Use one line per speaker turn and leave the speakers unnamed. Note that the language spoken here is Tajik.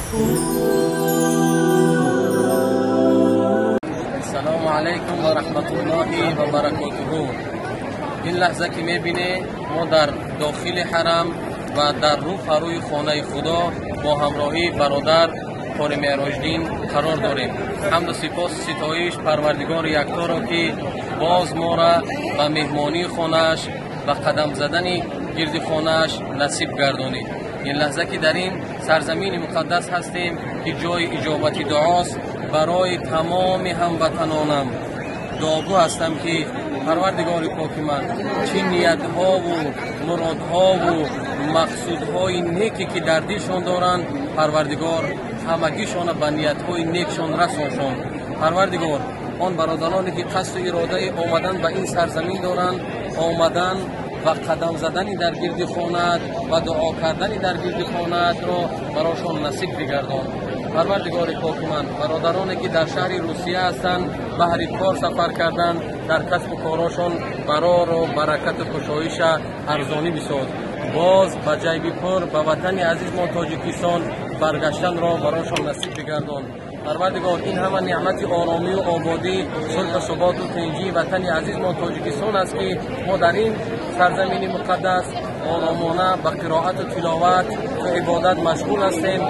Салому алайкум ва раҳматуллоҳи ва баракотуҳу. Ин лаҳза ки мебинед, мо дар дохили ҳарам ва дар рӯпарӯи хонаи Худо бо ҳамроҳии бародар Қори Меъроҷдин қарор дорем. Ҳамду сипос, ситоиш Парвардигори якторо, ки боз моро ба меҳмонии хонааш, ба қадам задани гирди хонааш насиб гардонид. Ин лаҳза ки дар ин сарзамини муқаддас ҳастем, ки ҷои иҷобати дуост, барои тамоми ҳамватанонам дуогӯ ҳастам, ки Парвардигори поки ман чӣ ниятҳову муродҳову мақсудҳои неке ки дар дилшон доранд, Парвардигор ҳамагишона ба ниятҳои некшон расоншон. Парвардигор, он бародароне ки қасду иродаи омадан ба ин сарзамин доранд, омадан ва қадам задани дар гирди хонаат ва дуо кардани дар гирди хонаатро барошон насиб бигардон. Парвардигори поки ман, бародароне ки дар шаҳри Русия ҳастанд, баҳри кор сафар карданд, дар касбу корошон барору баракату кушоиша арзонӣ бисоз. Боз ба ҷайби пур ба ватани азизмон Тоҷикистон баргаштанро барошон насиб бигардон. Парвардигор, ин ҳама неъмати оромию ободӣ, сулҳу суботу тинҷии ватани азизмон Тоҷикистон аст, ки мо дар ин сарзамини муқаддас оромона ба қироату тиловат ва ибодат машғул ҳастем.